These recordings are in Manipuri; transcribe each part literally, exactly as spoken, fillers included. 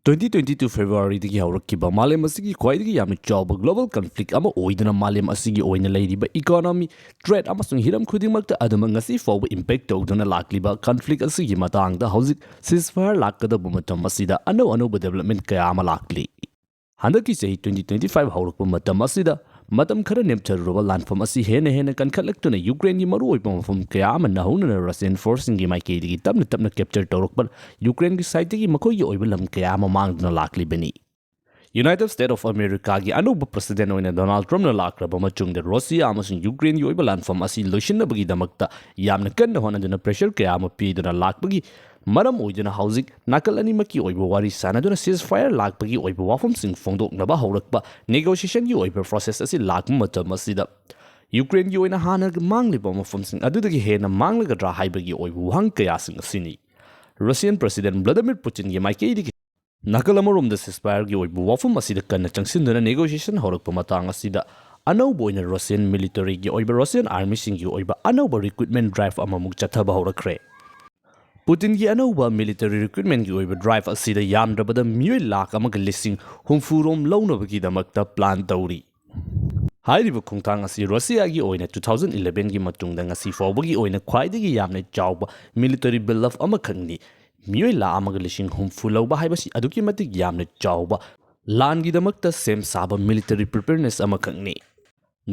Twenty twenty-two Februaryꯗꯒꯤ ꯍꯧꯔꯛꯈꯤꯕ ꯃꯥꯂꯦꯝ ꯑꯁꯤꯒꯤ ꯈ꯭ꯋꯥꯏꯗꯒꯤ ꯌꯥꯝꯅ ꯆꯥꯎꯕ global conflict ꯑꯃ ꯑꯣꯏꯗꯨꯅ ꯃꯥꯂꯦꯝ ꯑꯁꯤꯒꯤ ꯑꯣꯏꯅ ꯂꯩꯔꯤꯕ economy, trade ꯑꯃꯁꯨꯡ ꯍꯤꯔꯝ ꯈꯨꯗꯤꯡꯃꯛꯇ ꯑꯗꯨꯃꯛ ꯉꯁꯤ ꯐꯥꯎꯕ impact ꯇꯧꯗꯨꯅ ꯂꯥꯛꯂꯤꯕ conflict ꯑꯁꯤꯒꯤ ꯃꯇꯥꯡꯗ ꯍꯧꯖꯤꯛ ceasefire ꯂꯥꯛꯀꯗꯕ ꯃꯇꯝ ꯑꯁꯤꯗ ꯑꯅꯧ ꯑꯅꯧꯕ development ꯀꯌꯥ ꯑꯃ ꯂꯥꯛꯂꯤ꯫ ꯍꯟꯗꯛꯀꯤ ꯆꯍꯤ twenty twenty-five ꯍꯧꯔꯛꯄ ꯃꯇꯝ ꯑꯁꯤꯗ ꯃꯇꯝ ꯈꯔ ꯅꯦꯝꯊꯔꯨꯔꯕ ꯂꯥꯟꯐꯝ ꯑꯁꯤ ꯍꯦꯟꯅ ꯍꯦꯟꯅ ꯀꯟꯈꯠꯂꯛꯇꯨꯅ ꯌꯨꯀ꯭ꯔꯦꯟꯒꯤ ꯃꯔꯨꯑꯣꯏꯕ ꯃꯐꯝ ꯀꯌꯥ ꯑꯃ ꯅꯧꯍꯧꯅꯅ Russian forceꯁꯤꯡꯒꯤ ꯃꯥꯏꯀꯩꯗꯒꯤ ꯇꯞꯅ ꯇꯞꯅ capture ꯇꯧꯔꯛꯄ ꯌꯨꯀ꯭ꯔꯦꯟꯒꯤ sideꯇꯒꯤ ꯃꯈꯣꯏꯒꯤ ꯑꯣꯏꯕ ꯂꯝ ꯀꯌꯥ ꯑꯃ ꯃꯥꯡꯗꯨꯅ ꯂꯥꯛꯂꯤꯕꯅꯤ꯫ United States of Americaꯒꯤ ꯑꯅꯧꯕ president ꯑꯣꯏꯅ Donald Trumpꯅ ꯂꯥꯛꯈ꯭ꯔꯕ ꯃꯇꯨꯡꯗ Russia ꯑꯃꯁꯨꯡ ꯌꯨꯀ꯭ꯔꯦꯟꯒꯤ ꯑꯣꯏꯕ ꯂꯥꯟꯐꯝ ꯑꯁꯤ ꯂꯣꯏꯁꯤꯟꯅꯕꯒꯤꯗꯃꯛꯇ ꯌꯥꯝꯅ ꯀꯟꯅ ꯍꯣꯠꯅꯗꯨꯅ pressure ꯀꯌꯥ ꯑꯃ ꯄꯤꯗꯨꯅ ꯂꯥꯛꯄꯒꯤ ꯃꯔꯝ ꯑꯣꯏꯗꯨꯅ ꯍꯧꯖꯤꯛ ꯅꯥꯀꯜ ꯑꯅꯤꯃꯛꯀꯤ ꯑꯣꯏꯕ ꯋꯥꯔꯤ ꯁꯥꯟꯅꯗꯨꯅ ceasefire ꯂꯥꯛꯄꯒꯤ ꯑꯣꯏꯕ ꯋꯥꯐꯝꯁꯤꯡ ꯐꯣꯡꯗꯣꯛꯅꯕ ꯍꯧꯔꯛꯄ negotiationꯒꯤ ꯑꯣꯏꯕ process ꯑꯁꯤ ꯂꯥꯛꯄ ꯃꯇꯝ ꯑꯁꯤꯗ ꯌꯨꯀ꯭ꯔꯦꯟꯒꯤ ꯑꯣꯏꯅ ꯍꯥꯟꯅ ꯃꯥꯡꯂꯤꯕ ꯃꯐꯝꯁꯤꯡ ꯑꯗꯨꯗꯒꯤ ꯍꯦꯟꯅ ꯃꯥꯡꯂꯒꯗ꯭ꯔꯥ ꯍꯥꯏꯕꯒꯤ ꯑꯣꯏꯕ ꯋꯥꯍꯪ ꯀꯌꯥꯁꯤꯡ ꯑꯁꯤꯅꯤ꯫ Russian president Vladimir Putinꯒꯤ ꯃꯥꯏꯀꯩꯗꯒꯤ ꯅꯥꯀꯜ ꯑꯃꯔꯣꯝꯗ ceasefireꯒꯤ ꯑꯣꯏꯕ ꯋꯥꯐꯝ ꯑꯁꯤꯗ ꯀꯟꯅ ꯆꯪꯁꯤꯟꯗꯨꯅ negotiation ꯍꯧꯔꯛꯄ ꯃꯇꯥꯡ ꯑꯁꯤꯗ ꯑꯅꯧꯕ ꯑꯣꯏꯅ Russian militaryꯒꯤ ꯑꯣꯏꯕ Russian armyꯁꯤꯡꯒꯤ ꯑꯣꯏꯕ ꯑꯅꯧꯕ recruitment drive ꯑꯃꯃꯨꯛ ꯆꯠꯊꯕ ꯍꯧꯔꯛꯈ꯭ꯔꯦ꯫ ꯄꯨꯇꯤꯟꯒꯤ ꯑꯅꯧꯕ military recruitmentꯀꯤ ꯑꯣꯏꯕ drive ꯑꯁꯤꯗ ꯌꯥꯝꯗ꯭ꯔꯕꯗ ꯃꯤꯑꯣꯏ ꯂꯥꯈ ꯑꯃꯒ ꯂꯤꯁꯤꯡ ꯍꯨꯝꯐꯨ ꯔꯣꯝ ꯂꯧꯅꯕꯒꯤꯗꯃꯛꯇ plan ꯇꯧꯔꯤ꯫ ꯍꯥꯏꯔꯤꯕ ꯈꯣꯡꯊꯥꯡ ꯑꯁꯤ Russiaꯒꯤ ꯑꯣꯏꯅ two thousand elevenꯒꯤ ꯃꯇꯨꯡꯗ ꯉꯁꯤ ꯐꯥꯎꯕꯒꯤ ꯑꯣꯏꯅ ꯈ꯭ꯋꯥꯏꯗꯒꯤ ꯌꯥꯝꯅ ꯆꯥꯎꯕ military build-up ꯑꯃꯈꯛꯅꯤ꯫ ꯃꯤꯑꯣꯏ ꯂꯥꯈ ꯑꯃꯒ ꯂꯤꯁꯤꯡ ꯍꯨꯝꯐꯨ ꯂꯧꯕ ꯍꯥꯏꯕꯁꯤ ꯑꯗꯨꯛꯀꯤ ꯃꯇꯤꯛ ꯌꯥꯝꯅ ꯆꯥꯎꯕ ꯂꯥꯟꯒꯤꯗꯃꯛꯇ ꯁꯦꯝ ꯁꯥꯕ military preparedness ꯑꯃꯈꯛꯅꯤ꯫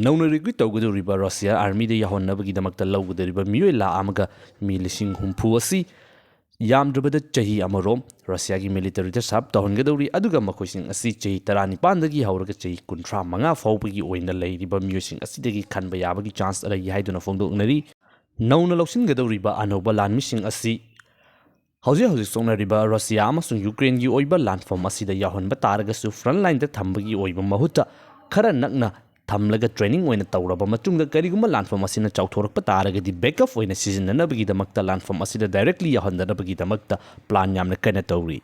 ꯅꯧꯅ recruit ꯇꯧꯒꯗꯧꯔꯤꯕ Russia armyꯗ ꯌꯥꯎꯍꯟꯅꯕꯒꯤꯗꯃꯛꯇ ꯂꯧꯒꯗꯧꯔꯤꯕ ꯃꯤꯑꯣꯏ ꯂꯥꯈ ꯑꯃꯒ ꯃꯤ ꯂꯤꯁꯤꯡ ꯍꯨꯝꯐꯨ ꯑꯁꯤ ꯌꯥꯝꯗ꯭ꯔꯕꯗ ꯆꯍꯤ ꯑꯃꯔꯣꯝ Russiaꯒꯤ militaryꯗ serve ꯇꯧꯍꯟꯒꯗꯧꯔꯤ, ꯑꯗꯨꯒ ꯃꯈꯣꯏꯁꯤꯡ ꯑꯁꯤ ꯆꯍꯤ ꯇꯔꯥꯅꯤꯄꯥꯟꯗꯒꯤ ꯍꯧꯔꯒ ꯆꯍꯤ ꯀꯨꯟꯊ꯭ꯔꯥ ꯃꯉꯥ ꯐꯥꯎꯕꯒꯤ ꯑꯣꯏꯅ ꯂꯩꯔꯤꯕ ꯃꯤꯑꯣꯏꯁꯤꯡ ꯑꯁꯤꯗꯒꯤ ꯈꯟꯕ ꯌꯥꯕꯒꯤ chance ꯂꯩ ꯍꯥꯏꯗꯨꯅ ꯐꯣꯡꯗꯣꯛꯅꯔꯤ꯫ ꯅꯧꯅ ꯂꯧꯁꯤꯟꯒꯗꯧꯔꯤꯕ ꯑꯅꯧꯕ ꯂꯥꯟꯃꯤꯁꯤꯡ ꯑꯁꯤ ꯍꯧꯖꯤꯛ ꯍꯧꯖꯤꯛ ꯁꯣꯛꯅꯔꯤꯕ Russia ꯑꯃꯁꯨꯡ ꯌꯨꯀ꯭ꯔꯦꯟꯒꯤ ꯑꯣꯏꯕ ꯂꯥꯟꯐꯝ ꯑꯁꯤꯗ ꯌꯥꯎꯍꯟꯕ ꯇꯥꯔꯒꯁꯨ, frontlineꯗ ꯊꯝꯕꯒꯤ ꯑꯣꯏꯕ ꯃꯍꯨꯠꯇ ꯈꯔ ꯅꯛꯅ ꯊꯝꯂꯒ training ꯑꯣꯏꯅ ꯇꯧꯔꯕ ꯃꯇꯨꯡꯗ, ꯀꯔꯤꯒꯨꯝꯕ ꯂꯥꯟꯐꯝ ꯑꯁꯤꯅ ꯆꯥꯎꯊꯣꯔꯛꯄ ꯇꯥꯔꯒꯗꯤ backup ꯑꯣꯏꯅ ꯁꯤꯖꯤꯟꯅꯅꯕꯒꯤꯗꯃꯛꯇ ꯂꯥꯟꯐꯝ ꯑꯁꯤꯗ directly ꯌꯥꯎꯍꯟꯗꯅꯕꯒꯤꯗꯃꯛꯇ plan ꯌꯥꯝꯅ ꯀꯟꯅ ꯇꯧꯔꯤ꯫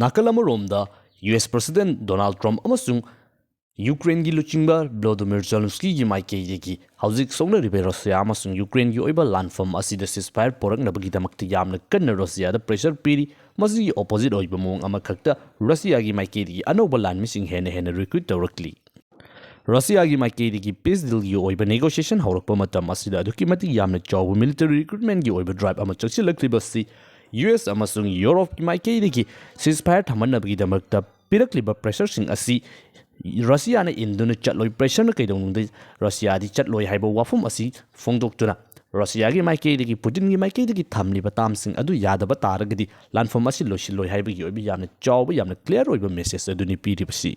ꯅꯥꯀꯜ ꯑꯃꯔꯣꯝꯗ, U S President Donald Trump ꯑꯃꯁꯨꯡ ꯌꯨꯀ꯭ꯔꯦꯟꯒꯤ ꯂꯨꯆꯤꯡꯕ ꯚ꯭ꯂꯣꯗꯤꯃꯤꯔ ꯖꯦꯂꯦꯟꯁꯀꯤꯒꯤ ꯃꯥꯏꯀꯩꯗꯒꯤ ꯍꯧꯖꯤꯛ ꯁꯣꯛꯅꯔꯤꯕ ꯔꯁꯤꯌꯥ ꯑꯃꯁꯨꯡ ꯌꯨꯀ꯭ꯔꯦꯟꯒꯤ ꯑꯣꯏꯕ ꯂꯥꯟꯐꯝ ꯑꯁꯤꯗ ceasefire ꯄꯨꯔꯛꯅꯕꯒꯤꯗꯃꯛꯇ ꯌꯥꯝꯅ ꯀꯟꯅ ꯔꯁꯤꯌꯥꯗ pressure ꯄꯤꯔꯤ꯫ ꯃꯁꯤꯒꯤ opposite ꯑꯣꯏꯕ ꯃꯑꯣꯡ ꯑꯃꯈꯛꯇ ꯔꯁꯤꯌꯥꯒꯤ ꯃꯥꯏꯀꯩꯗꯒꯤ ꯑꯅꯧꯕ ꯂꯥꯟꯃꯤꯁꯤꯡ ꯍꯦꯟꯅ ꯍꯦꯟꯅ recruit ꯇꯧꯔꯛꯂꯤ꯫ ꯔꯁꯤꯌꯥꯒꯤ ꯃꯥꯏꯀꯩꯗꯒꯤ peace dealꯒꯤ ꯑꯣꯏꯕ negotiation ꯍꯧꯔꯛꯄ ꯃꯇꯝ ꯑꯁꯤꯗ ꯑꯗꯨꯛꯀꯤ ꯃꯇꯤꯛ ꯌꯥꯝꯅ ꯆꯥꯎꯕ military recruitmentꯀꯤ ꯑꯣꯏꯕ drive ꯑꯃ ꯆꯪꯁꯤꯜꯂꯛꯂꯤꯕꯁꯤ ꯌꯨ ꯑꯦꯁ ꯑꯃꯁꯨꯡ ꯌꯨꯔꯣꯞꯀꯤ ꯃꯥꯏꯀꯩꯗꯒꯤ ceasefire ꯊꯝꯍꯟꯅꯕꯒꯤꯗꯃꯛꯇ ꯄꯤꯔꯛꯂꯤꯕ pressureꯁꯤꯡ ꯑꯁꯤ ꯔꯁꯤꯌꯥꯅ ꯏꯟꯗꯨꯅ ꯆꯠꯂꯣꯏ꯫ Pressureꯅ ꯀꯩꯗꯧꯅꯨꯡꯗ ꯔꯁꯤꯌꯥꯗꯤ ꯆꯠꯂꯣꯏ ꯍꯥꯏꯕ ꯋꯥꯐꯝ ꯑꯁꯤ ꯐꯣꯡꯗꯣꯛꯇꯨꯅ ꯔꯁꯤꯌꯥꯒꯤ ꯃꯥꯏꯀꯩꯗꯒꯤ ꯄꯨꯇꯤꯟꯒꯤ ꯃꯥꯏꯀꯩꯗꯒꯤ ꯊꯝꯂꯤꯕ termꯁꯤꯡ ꯑꯗꯨ ꯌꯥꯗꯕ ꯇꯥꯔꯒꯗꯤ ꯂꯥꯟꯐꯝ ꯑꯁꯤ ꯂꯣꯏꯁꯤꯜꯂꯣꯏ ꯍꯥꯏꯕꯒꯤ ꯑꯣꯏꯕ ꯌꯥꯝꯅ ꯆꯥꯎꯕ, ꯌꯥꯝꯅ clear ꯑꯣꯏꯕ message ꯑꯗꯨꯅꯤ ꯄꯤꯔꯤꯕꯁꯤ꯫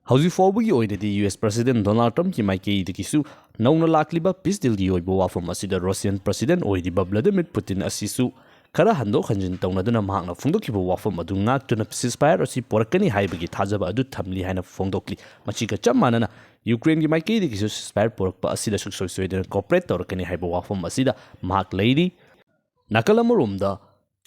ꯍꯧꯖꯤꯛ ꯐꯥꯎꯕꯒꯤ ꯑꯣꯏꯅꯗꯤ ꯌꯨ ꯑꯦꯁ President Donald Trumpꯀꯤ ꯃꯥꯏꯀꯩꯗꯒꯤꯁꯨ ꯅꯧꯅ ꯂꯥꯛꯂꯤꯕ peace dealꯒꯤ ꯑꯣꯏꯕ ꯋꯥꯐꯝ ꯑꯁꯤꯗ Russian President ꯑꯣꯏꯔꯤꯕ ꯚ꯭ꯂꯥꯗꯤꯃꯤꯔ ꯄꯨꯇꯤꯟ ꯑꯁꯤꯁꯨ ꯈꯔ ꯍꯟꯗꯣꯛ ꯍꯟꯖꯤꯟ ꯇꯧꯅꯗꯨꯅ ꯃꯍꯥꯛꯅ ꯐꯣꯡꯗꯣꯛꯈꯤꯕ ꯋꯥꯐꯝ ꯑꯗꯨ ꯉꯥꯛꯇꯨꯅ ceasefire ꯑꯁꯤ ꯄꯨꯔꯛꯀꯅꯤ ꯍꯥꯏꯕꯒꯤ ꯊꯥꯖꯕ ꯑꯗꯨ ꯊꯝꯂꯤ ꯍꯥꯏꯅ ꯐꯣꯡꯗꯣꯛꯂꯤ꯫ ꯃꯁꯤꯒ ꯆꯞ ꯃꯥꯟꯅꯅ ꯌꯨꯀ꯭ꯔꯦꯟꯒꯤ ꯃꯥꯏꯀꯩꯗꯒꯤꯁꯨ ceasefire ꯄꯨꯔꯛꯄ ꯑꯁꯤꯗ ꯁꯨꯡꯁꯣꯏ ꯁꯣꯏꯗꯅ cooperate ꯇꯧꯔꯛꯀꯅꯤ ꯍꯥꯏꯕ ꯋꯥꯐꯝ ꯑꯁꯤꯗ ꯃꯍꯥꯛ ꯂꯩꯔꯤ꯫ ꯅꯥꯀꯜ ꯑꯃꯔꯣꯝꯗ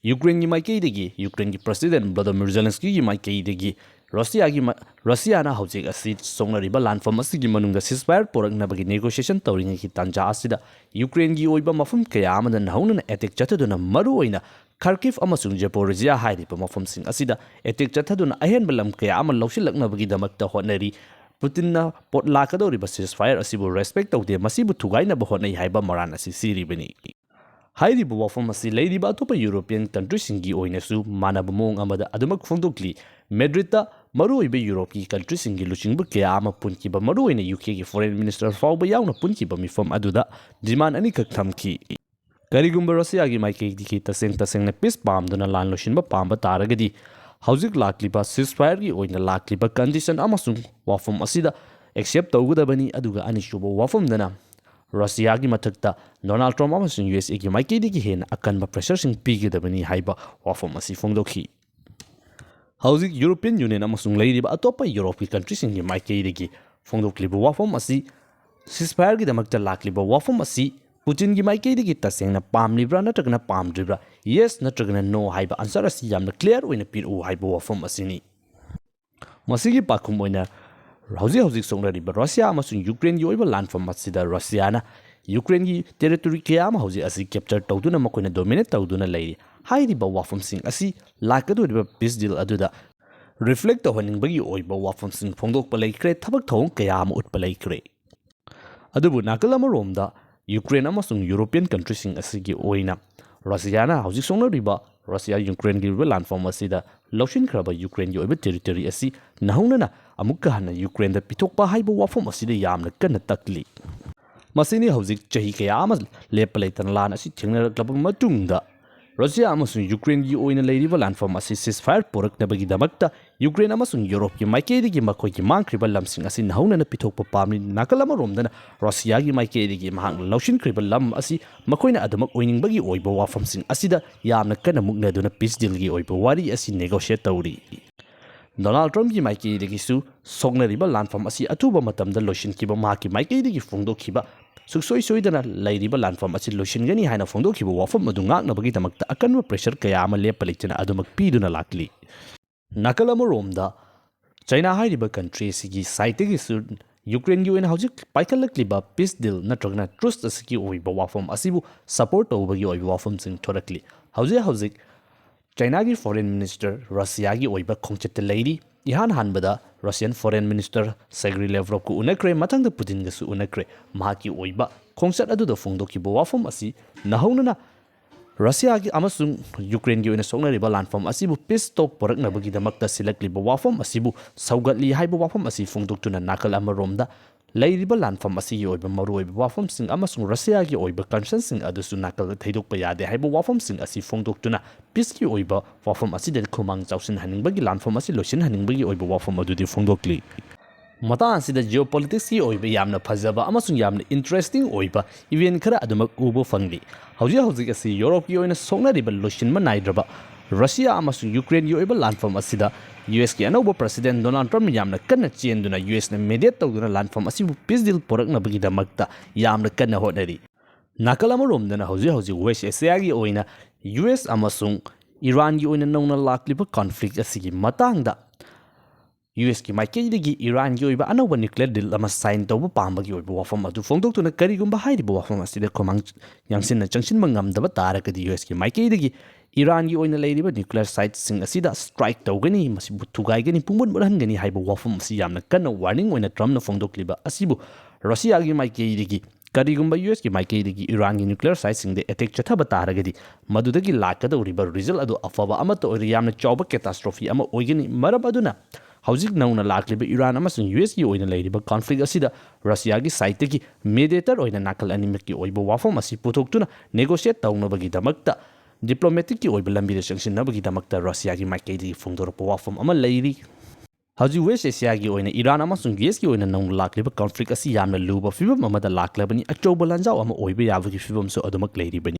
ꯌꯨꯀ꯭ꯔꯦꯟꯒꯤ ꯃꯥꯏꯀꯩꯗꯒꯤ, ꯌꯨꯀ꯭ꯔꯦꯟꯒꯤ President ꯚ꯭ꯂꯥꯗꯤꯃꯤꯔ ꯖꯦꯂꯦꯟꯁꯀꯤꯒꯤ ꯃꯥꯏꯀꯩꯗꯒꯤ ꯔꯁꯤꯌꯥꯒꯤ ꯃ-, ꯔꯁꯤꯌꯥꯅ ꯍꯧꯖꯤꯛ ꯑꯁꯤ ꯁꯣꯛꯅꯔꯤꯕ ꯂꯥꯟꯐꯝ ꯑꯁꯤꯒꯤ ꯃꯅꯨꯡꯗ ceasefire ꯄꯨꯔꯛꯅꯕꯒꯤ negotiation ꯇꯧꯔꯤꯉꯩꯒꯤ ꯇꯥꯟꯖꯥ ꯑꯁꯤꯗ ꯌꯨꯀ꯭ꯔꯦꯟꯒꯤ ꯑꯣꯏꯕ ꯃꯐꯝ ꯀꯌꯥ ꯑꯃꯗ ꯅꯧꯍꯧꯅꯅ attack ꯆꯠꯊꯗꯨꯅ ꯃꯔꯨꯑꯣꯏꯅ Kharkiv ꯑꯃꯁꯨꯡ Zaporizhzhia ꯍꯥꯏꯔꯤꯕ ꯃꯐꯝꯁꯤꯡ ꯑꯁꯤꯗ attack ꯆꯠꯊꯗꯨꯅ ꯑꯍꯦꯟꯕ ꯂꯝ ꯀꯌꯥ ꯑꯃ ꯂꯧꯁꯤꯜꯂꯛꯅꯕꯒꯤꯗꯃꯛꯇ ꯍꯣꯠꯅꯔꯤ꯫ ꯄꯨꯇꯤꯟꯅ ꯄꯣꯠ ꯂꯥꯛꯀꯗꯧꯔꯤꯕ ceasefire ꯑꯁꯤꯕꯨ respect ꯇꯧꯗꯦ, ꯃꯁꯤꯕꯨ ꯊꯨꯒꯥꯏꯅꯕ ꯍꯣꯠꯅꯩ ꯍꯥꯏꯕ ꯃꯔꯥꯜ ꯑꯁꯤ ꯁꯤꯔꯤꯕꯅꯤ꯫ ꯍꯥꯏꯔꯤꯕ ꯋꯥꯐꯝ ꯑꯁꯤ ꯂꯩꯔꯤꯕ ꯑꯇꯣꯞꯄ European countryꯁꯤꯡꯒꯤ ꯑꯣꯏꯅꯁꯨ ꯃꯥꯟꯅꯕ ꯃꯑꯣꯡ ꯑꯃꯗ ꯑꯗꯨꯃꯛ ꯐꯣꯡꯗꯣꯛꯂꯤ꯫ ꯃꯦꯗ꯭ꯔꯤꯗꯇ ꯃꯔꯨꯑꯣꯏꯕ ꯌꯨꯔꯣꯞꯀꯤ countryꯁꯤꯡꯒꯤ ꯂꯨꯆꯤꯡꯕ ꯀꯌꯥ ꯑꯃ ꯄꯨꯟꯈꯤꯕ, ꯃꯔꯨꯑꯣꯏꯅ ꯌꯨ ꯀꯦꯒꯤ foreign minister ꯐꯥꯎꯕ ꯌꯥꯎꯅ ꯄꯨꯟꯈꯤꯕ ꯃꯤꯐꯝ ꯑꯗꯨꯗ demand ꯑꯅꯤꯈꯛ ꯊꯝꯈꯤ꯫ ꯀꯔꯤꯒꯨꯝꯕ ꯔꯁꯤꯌꯥꯒꯤ ꯃꯥꯏꯀꯩꯗꯒꯤ ꯇꯁꯦꯡ ꯇꯁꯦꯡꯅ peace ꯄꯥꯝꯗꯨꯅ ꯂꯥꯟ ꯂꯣꯏꯁꯤꯟꯕ ꯄꯥꯝꯕ ꯇꯥꯔꯒꯗꯤ, ꯍꯧꯖꯤꯛ ꯂꯥꯛꯂꯤꯕ ceasefireꯒꯤ ꯑꯣꯏꯅ ꯂꯥꯛꯂꯤꯕ condition ꯑꯃꯁꯨꯡ ꯋꯥꯐꯝ ꯑꯁꯤꯗ accept ꯇꯧꯒꯗꯕꯅꯤ꯫ ꯑꯗꯨꯒ ꯑꯅꯤꯁꯨꯕ ꯋꯥꯐꯝꯗꯅ ꯔꯁꯤꯌꯥꯒꯤ ꯃꯊꯛꯇ ꯗꯣꯅꯥꯜꯗ ꯇ꯭ꯔꯝꯞ ꯑꯃꯁꯨꯡ ꯌꯨ ꯑꯦꯁ ꯑꯦꯒꯤ ꯃꯥꯏꯀꯩꯗꯒꯤ ꯍꯦꯟꯅ ꯑꯀꯟꯕ pressureꯁꯤꯡ ꯄꯤꯒꯗꯕꯅꯤ ꯍꯥꯏꯕ ꯋꯥꯐꯝ ꯑꯁꯤ ꯐꯣꯡꯗꯣꯛꯈꯤ꯫ ꯍꯧꯖꯤꯛ European Union ꯑꯃꯁꯨꯡ ꯂꯩꯔꯤꯕ ꯑꯇꯣꯞꯄ ꯌꯨꯔꯣꯞꯀꯤ countryꯁꯤꯡꯒꯤ ꯃꯥꯏꯀꯩꯗꯒꯤ ꯐꯣꯡꯗꯣꯛꯂꯤꯕ ꯋꯥꯐꯝ ꯑꯁꯤ, ceasefireꯒꯤꯗꯃꯛꯇ ꯂꯥꯛꯂꯤꯕ ꯋꯥꯐꯝ ꯑꯁꯤ ꯄꯨꯇꯤꯟꯒꯤ ꯃꯥꯏꯀꯩꯗꯒꯤ ꯇꯁꯦꯡꯅ ꯄꯥꯝꯂꯤꯕ꯭ꯔꯥ ꯅꯠꯇ꯭ꯔꯒꯅ ꯄꯥꯝꯗ꯭ꯔꯤꯕ꯭ꯔꯥ, yes ꯅꯠꯇ꯭ꯔꯒꯅ no ꯍꯥꯏꯕ answer ꯑꯁꯤ ꯌꯥꯝꯅ clear ꯑꯣꯏꯅ ꯄꯤꯔꯛꯎ ꯍꯥꯏꯕ ꯋꯥꯐꯝ ꯑꯁꯤꯅꯤ꯫ ꯃꯁꯤꯒꯤ ꯄꯥꯎꯈꯨꯝ ꯑꯣꯏꯅ ꯍꯧꯖꯤꯛ ꯍꯧꯖꯤꯛ ꯁꯣꯛꯅꯔꯤꯕ ꯔꯁꯤꯌꯥ ꯑꯃꯁꯨꯡ ꯌꯨꯀ꯭ꯔꯦꯟꯒꯤ ꯑꯣꯏꯕ ꯂꯥꯟꯐꯝ ꯑꯁꯤꯗ ꯔꯁꯤꯌꯥꯅ ꯌꯨꯀ꯭ꯔꯦꯟꯒꯤ ꯇꯦꯔꯤꯇꯣꯔꯤ ꯀꯌꯥ ꯑꯃ ꯍꯧꯖꯤꯛ ꯑꯁꯤ ꯀꯦꯞꯆꯔ ꯇꯧꯗꯨꯅ ꯃꯈꯣꯏꯅ ꯗꯣꯃꯤꯅꯦꯠ ꯇꯧꯗꯨꯅ ꯂꯩꯔꯤ꯫ ꯍꯥꯏꯔꯤꯕ ꯋꯥꯐꯝꯁꯤꯡ ꯑꯁꯤ ꯂꯥꯛꯀꯗꯧꯔꯤꯕ ꯄꯤꯁ ꯗꯤꯜ ꯑꯗꯨꯗ ꯔꯤꯐ꯭ꯂꯦꯛ ꯇꯧꯍꯟꯅꯤꯡꯕꯒꯤ ꯑꯣꯏꯕ ꯋꯥꯐꯝꯁꯤꯡ ꯐꯣꯡꯗꯣꯛꯄ ꯂꯩꯈ꯭ꯔꯦ, ꯊꯕꯛ ꯊꯧꯑꯣꯡ ꯀꯌꯥ ꯑꯃ ꯎꯠꯄ ꯂꯩꯈ꯭ꯔꯦ꯫ ꯑꯗꯨꯕꯨ ꯅꯥꯀꯜ ꯑꯃꯔꯣꯝꯗ ꯌꯨꯀ꯭ꯔꯦꯟ ꯑꯃꯁꯨꯡ ꯌꯨꯔꯣꯄꯤꯌꯟ ꯀꯟꯇ꯭ꯔꯤꯁꯤꯡ ꯑꯁꯤꯒꯤ ꯑꯣꯏꯅ ꯔꯁꯤꯌꯥꯅ ꯍꯧꯖꯤꯛ ꯁꯣꯛꯅꯔꯤꯕ ꯔꯁꯤꯌꯥ ꯌꯨꯀ꯭ꯔꯦꯟꯒꯤ ꯑꯣꯏꯕ ꯂꯥꯟꯐꯝ ꯑꯁꯤꯗ ꯂꯧꯁꯤꯟꯈ꯭ꯔꯕ ꯌꯨꯀ꯭ꯔꯦꯟꯒꯤ ꯑꯣꯏꯕ ꯇꯦꯔꯤꯇꯣꯔꯤ ꯑꯁꯤ ꯅꯧꯍꯧꯅꯅ ꯑꯃꯨꯛꯀ ꯍꯟꯅ ꯌꯨꯀ꯭ꯔꯦꯟꯗ ꯄꯤꯊꯣꯛꯄ ꯍꯥꯏꯕ ꯋꯥꯐꯝ ꯑꯁꯤꯗ ꯌꯥꯝꯅ ꯀꯟꯅ ꯇꯛꯂꯤ꯫ ꯃꯁꯤꯅꯤ ꯍꯧꯖꯤꯛ ꯆꯍꯤ ꯀꯌꯥ ꯑꯃ ꯂꯦꯞꯄ ꯂꯩꯇꯅ ꯂꯥꯟ ꯑꯁꯤ ꯊꯦꯡꯅꯔꯛꯂꯕ ꯃꯇꯨꯡꯗ ꯔꯁꯤꯌꯥ ꯑꯃꯁꯨꯡ ꯌꯨꯀ꯭ꯔꯦꯟꯒꯤ ꯑꯣꯏꯅ ꯂꯩꯔꯤꯕ ꯂꯥꯟꯐꯝ ꯑꯁꯤ ꯁꯤꯁꯐꯥꯌꯔ ꯄꯨꯔꯛꯅꯕꯒꯤꯗꯃꯛꯇ ꯌꯨꯀ꯭ꯔꯦꯟ ꯑꯃꯁꯨꯡ ꯌꯨꯔꯣꯞꯀꯤ ꯃꯥꯏꯀꯩꯗꯒꯤ ꯃꯈꯣꯏꯒꯤ ꯃꯥꯡꯈ꯭ꯔꯤꯕ ꯂꯝꯁꯤꯡ ꯑꯁꯤ ꯅꯧꯍꯧꯅꯅ ꯄꯤꯊꯣꯛꯄ ꯄꯥꯝꯂꯤ꯫ ꯅꯥꯀꯜ ꯑꯃꯔꯣꯝꯗꯅ ꯔꯁꯤꯌꯥꯒꯤ ꯃꯥꯏꯀꯩꯗꯒꯤ ꯃꯍꯥꯛꯅ ꯂꯧꯁꯤꯟꯈ꯭ꯔꯤꯕ ꯂꯝ ꯑꯁꯤ ꯃꯈꯣꯏꯅ ꯑꯗꯨꯃꯛ ꯑꯣꯏꯅꯤꯡꯕꯒꯤ ꯑꯣꯏꯕ ꯋꯥꯐꯝꯁꯤꯡ ꯑꯁꯤꯗ ꯌꯥꯝꯅ ꯀꯟꯅ ꯃꯨꯛꯅꯗꯨꯅ ꯄꯤꯁ ꯗꯤꯜꯒꯤ ꯑꯣꯏꯕ ꯋꯥꯔꯤ ꯑꯁꯤ ꯅꯦꯒꯣꯁꯤꯌꯦꯠ ꯇꯧꯔꯤ꯫ ꯗꯣꯅꯥꯜꯗ ꯇ꯭ꯔꯝꯞꯀꯤ ꯃꯥꯏꯀꯩꯗꯒꯤꯁꯨ ꯁꯣꯛꯅꯔꯤꯕ ꯂꯥꯟꯐꯝ ꯑꯁꯤ ꯑꯊꯨꯕ ꯃꯇꯝꯗ ꯂꯣꯏꯁꯤꯟꯈꯤꯕ ꯃꯍꯥꯛꯀꯤ ꯃꯥꯏꯀꯩꯗꯒꯤ ꯐꯣꯡꯗꯣꯛꯈꯤꯕ ꯁꯨꯡꯁꯣꯏ ꯁꯣꯏꯗꯅ ꯂꯩꯔꯤꯕ ꯂꯥꯟꯐꯝ ꯑꯁꯤ ꯂꯣꯏꯁꯤꯟꯒꯅꯤ ꯍꯥꯏꯅ ꯐꯣꯡꯗꯣꯛꯈꯤꯕ ꯋꯥꯐꯝ ꯑꯗꯨ ꯉꯥꯛꯅꯕꯒꯤꯗꯃꯛꯇ ꯑꯀꯟꯕ ꯄ꯭ꯔꯦꯁꯔ ꯀꯌꯥ ꯑꯃ ꯂꯦꯞꯄ ꯂꯩꯇꯅ ꯑꯗꯨꯃꯛ ꯄꯤꯗꯨꯅ ꯂꯥꯛꯂꯤ꯫ ꯅꯥꯀꯜ ꯑꯃꯔꯣꯝꯗ ꯆꯩꯅꯥ ꯍꯥꯏꯔꯤꯕ ꯀꯟꯇ꯭ꯔꯤ ꯑꯁꯤꯒꯤ ꯁꯥꯏꯠꯇꯒꯤꯁꯨ ꯌꯨꯀ꯭ꯔꯦꯟꯒꯤ ꯑꯣꯏꯅ ꯍꯧꯖꯤꯛ ꯄꯥꯏꯈꯠꯂꯛꯂꯤꯕ ꯄꯤꯁ ꯗꯤꯜ ꯅꯠꯇ꯭ꯔꯒꯅ ꯇ꯭ꯔꯨꯁ ꯑꯁꯤꯒꯤ ꯑꯣꯏꯕ ꯋꯥꯐꯝ ꯑꯁꯤꯕꯨ ꯁꯄꯣꯔꯠ ꯇꯧꯕꯒꯤ ꯑꯣꯏꯕ ꯋꯥꯐꯝꯁꯤꯡ ꯊꯣꯔꯛꯂꯤ꯫ ꯍꯧꯖꯤꯛ ꯍꯧꯖꯤꯛ ꯆꯩꯅꯥꯒꯤ ꯐꯣꯔꯦꯟ ꯃꯤꯅꯤꯁꯇꯔ ꯔꯁꯤꯌꯥꯒꯤ ꯑꯣꯏꯕ ꯈꯣꯡꯆꯠꯇ ꯂꯩꯔꯤ꯫ ꯏꯍꯥꯟ ꯍꯥꯟꯕꯗ ꯔꯁꯤꯌꯟ ꯐꯣꯔꯦꯟ ꯃꯤꯅꯤꯁꯇꯔ ꯁꯦꯒ꯭ꯔꯤ ꯂꯦꯚ꯭ꯔꯣꯞꯀ ꯎꯅꯈ꯭ꯔꯦ, ꯃꯊꯪꯗ ꯄꯨꯇꯤꯟꯒꯁꯨ ꯎꯅꯈ꯭ꯔꯦ꯫ ꯃꯍꯥꯛꯀꯤ ꯑꯣꯏꯕ ꯈꯣꯡꯆꯠ ꯑꯗꯨꯗ ꯐꯣꯡꯗꯣꯛꯈꯤꯕ ꯋꯥꯐꯝ ꯑꯁꯤ ꯅꯧꯍꯧꯅꯅ ꯔꯁꯤꯌꯥꯒꯤ ꯑꯃꯁꯨꯡ ꯌꯨꯀ꯭ꯔꯦꯟꯒꯤ ꯑꯣꯏꯅ ꯁꯣꯛꯅꯔꯤꯕ ꯂꯥꯟꯐꯝ ꯑꯁꯤꯕꯨ ꯄꯤꯁ ꯇꯣꯛ ꯄꯨꯔꯛꯅꯕꯒꯤꯗꯃꯛꯇ ꯁꯤꯜꯂꯛꯂꯤꯕ ꯋꯥꯐꯝ ꯑꯁꯤꯕꯨ ꯁꯧꯒꯠꯂꯤ ꯍꯥꯏꯕ ꯋꯥꯐꯝ ꯑꯁꯤ ꯐꯣꯡꯗꯣꯛꯇꯨꯅ ꯅꯥꯀꯜ ꯑꯃꯔꯣꯝꯗ ꯂꯩꯔꯤꯕ ꯂꯥꯟꯐꯝ ꯑꯁꯤꯒꯤ ꯑꯣꯏꯕ ꯃꯔꯨꯑꯣꯏꯕ ꯋꯥꯐꯝꯁꯤꯡ ꯑꯃꯁꯨꯡ ꯔꯁꯤꯌꯥꯒꯤ ꯑꯣꯏꯕ ꯀꯟꯁꯔꯟꯁꯤꯡ ꯑꯗꯨꯁꯨ ꯅꯥꯀꯜꯗ ꯊꯩꯗꯣꯛꯄ ꯌꯥꯗꯦ ꯍꯥꯏꯕ ꯋꯥꯐꯝꯁꯤꯡ ꯑꯁꯤ ꯐꯣꯡꯗꯣꯛꯇꯨꯅ ꯄꯤꯁꯀꯤ ꯑꯣꯏꯕ ꯋꯥꯐꯝ ꯑꯁꯤꯗ ꯈꯨꯃꯥꯡ ꯆꯥꯎꯁꯤꯟꯍꯟꯅꯤꯡꯕꯒꯤ, ꯂꯥꯟꯐꯝ ꯑꯁꯤ ꯂꯣꯏꯁꯤꯟꯍꯟꯅꯤꯡꯕꯒꯤ ꯑꯣꯏꯕ ꯋꯥꯐꯝ ꯑꯗꯨꯗꯤ ꯐꯣꯡꯗꯣꯛꯂꯤ꯫ ꯃꯇꯥꯡ ꯑꯁꯤꯗ ꯖꯤꯑꯣꯄꯣꯂꯤꯇꯤꯛꯁꯀꯤ ꯑꯣꯏꯕ ꯌꯥꯝꯅ ꯐꯖꯕ ꯑꯃꯁꯨꯡ ꯌꯥꯝꯅ ꯏꯟꯇꯔꯦꯁꯇꯤꯡ ꯑꯣꯏꯕ ꯏꯚꯦꯟ ꯈꯔ ꯑꯗꯨꯃꯛ ꯎꯕ ꯐꯪꯂꯤ꯫ ꯍꯧꯖꯤꯛ ꯍꯧꯖꯤꯛ ꯑꯁꯤ ꯌꯨꯔꯣꯞꯀꯤ ꯑꯣꯏꯅ ꯁꯣꯛꯅꯔꯤꯕ ꯂꯣꯏꯁꯤꯟꯕ ꯅꯥꯏꯗ꯭ꯔꯕ ꯔꯁꯤꯌꯥ ꯑꯃꯁꯨꯡ ꯌꯨꯀ꯭ꯔꯦꯟꯒꯤ ꯑꯣꯏꯕ ꯂꯥꯟꯐꯝ ꯑꯁꯤꯗ ꯌꯨ ꯑꯦꯁꯀꯤ ꯑꯅꯧꯕ ꯄ꯭ꯔꯁꯤꯗꯦꯟ ꯗꯣꯅꯥꯜꯗ ꯇ꯭ꯔꯝꯞ ꯌꯥꯝꯅ ꯀꯟꯅ ꯆꯦꯟꯗꯨꯅ ꯌꯨ ꯑꯦꯁꯅ ꯃꯦꯗꯤꯌꯦꯠ ꯇꯧꯗꯨꯅ ꯂꯥꯟꯐꯝ ꯑꯁꯤꯕꯨ ꯄꯤꯁ ꯗꯤꯜ ꯄꯨꯔꯛꯅꯕꯒꯤꯗꯃꯛꯇ ꯌꯥꯝꯅ ꯀꯟꯅ ꯍꯣꯠꯅꯔꯤ꯫ ꯅꯥꯀꯜ ꯑꯃꯔꯣꯝꯗꯅ ꯍꯧꯖꯤꯛ ꯍꯧꯖꯤꯛ ꯋꯦꯁ ꯑꯦꯁꯤꯌꯥꯒꯤ ꯑꯣꯏꯅ ꯌꯨ ꯑꯦꯁ ꯑꯃꯁꯨꯡ ꯏꯔꯥꯟꯒꯤ ꯑꯣꯏꯅ ꯅꯧꯅ ꯂꯥꯛꯂꯤꯕ ꯀꯟꯐ꯭ꯂꯤꯛ ꯑꯁꯤꯒꯤ ꯃꯇꯥꯡꯗ ꯌꯨ ꯑꯦꯁꯀꯤ ꯃꯥꯏꯀꯩꯗꯒꯤ ꯏꯔꯥꯟꯒꯤ ꯑꯣꯏꯕ ꯑꯅꯧꯕ nuclear deal ꯑꯃ sign ꯇꯧꯕ ꯄꯥꯝꯕꯒꯤ ꯑꯣꯏꯕ ꯋꯥꯐꯝ ꯑꯗꯨ ꯐꯣꯡꯗꯣꯛꯇꯨꯅ, ꯀꯔꯤꯒꯨꯝꯕ ꯍꯥꯏꯔꯤꯕ ꯋꯥꯐꯝ ꯑꯁꯤꯗ ꯈꯨꯃꯥꯡ ꯌꯥꯡꯁꯤꯟꯅ ꯆꯪꯁꯤꯟꯕ ꯉꯝꯗꯕ ꯇꯥꯔꯒꯗꯤ, ꯌꯨ ꯑꯦꯁꯀꯤ ꯃꯥꯏꯀꯩꯗꯒꯤ ꯏꯔꯥꯟꯒꯤ ꯑꯣꯏꯅ ꯂꯩꯔꯤꯕ nuclear siteꯁꯤꯡ ꯑꯁꯤꯗ strike ꯇꯧꯒꯅꯤ, ꯃꯁꯤꯕꯨ ꯊꯨꯒꯥꯏꯒꯅꯤ, ꯄꯨꯡꯃꯨꯠ ꯃꯨꯠꯍꯟꯒꯅꯤ ꯍꯥꯏꯕ ꯋꯥꯐꯝ ꯑꯁꯤ ꯌꯥꯝꯅ ꯀꯟꯅ warning ꯑꯣꯏꯅ ꯇ꯭ꯔꯝꯞꯅ ꯐꯣꯡꯗꯣꯛꯂꯤꯕ ꯑꯁꯤꯕꯨ ꯔꯁꯤꯌꯥꯒꯤ ꯃꯥꯏꯀꯩꯗꯒꯤ, ꯀꯔꯤꯒꯨꯝꯕ ꯌꯨ ꯑꯦꯁꯀꯤ ꯃꯥꯏꯀꯩꯗꯒꯤ ꯏꯔꯥꯟꯒꯤ nuclear siteꯁꯤꯡꯗ attack ꯆꯠꯊꯕ ꯇꯥꯔꯒꯗꯤ, ꯃꯗꯨꯗꯒꯤ ꯂꯥꯛꯀꯗꯧꯔꯤꯕ result ꯑꯗꯨ ꯑꯐꯕ ꯑꯃꯠꯇ ꯑꯣꯏꯔꯣꯏ, ꯌꯥꯝꯅ ꯆꯥꯎꯕ catastrophe ꯑꯃ ꯑꯣꯏꯒꯅꯤ꯫ ꯃꯔꯝ ꯑꯗꯨꯅ ꯍꯧꯖꯤꯛ ꯅꯧꯅ ꯂꯥꯛꯂꯤꯕ ꯏꯔꯥꯟ ꯑꯃꯁꯨꯡ ꯌꯨ ꯑꯦꯁꯀꯤ ꯑꯣꯏꯅ ꯂꯩꯔꯤꯕ conflict ꯑꯁꯤꯗ ꯔꯁꯤꯌꯥꯒꯤ sideꯇꯒꯤ mediator ꯑꯣꯏꯅ ꯅꯥꯀꯜ ꯑꯅꯤꯃꯛꯀꯤ ꯑꯣꯏꯕ ꯋꯥꯐꯝ ꯑꯁꯤ ꯄꯨꯊꯣꯛꯇꯨꯅ negotiate ꯇꯧꯅꯕꯒꯤꯗꯃꯛꯇ diplomaticꯀꯤ ꯑꯣꯏꯕ ꯂꯝꯕꯤꯗ ꯆꯪꯁꯤꯟꯅꯕꯒꯤꯗꯃꯛꯇ ꯔꯁꯤꯌꯥꯒꯤ ꯃꯥꯏꯀꯩꯗꯒꯤ ꯐꯣꯡꯗꯣꯔꯛꯄ ꯋꯥꯐꯝ ꯑꯃ ꯂꯩꯔꯤ꯫ ꯍꯧꯖꯤꯛ West Asiaꯒꯤ ꯑꯣꯏꯅ ꯏꯔꯥꯟ ꯑꯃꯁꯨꯡ ꯌꯨ ꯑꯦꯁꯀꯤ ꯑꯣꯏꯅ ꯅꯧꯅ ꯂꯥꯛꯂꯤꯕ conflict ꯑꯁꯤ ꯌꯥꯝꯅ ꯂꯨꯕ ꯐꯤꯕꯝ ꯑꯃꯗ ꯂꯥꯛꯂꯕꯅꯤ, ꯑꯆꯧꯕ ꯂꯥꯟꯖꯥꯎ ꯑꯃ ꯑꯣꯏꯕ ꯌꯥꯕꯒꯤ ꯐꯤꯕꯝꯁꯨ ꯑꯗꯨꯃꯛ ꯂꯩꯔꯤꯕꯅꯤ꯫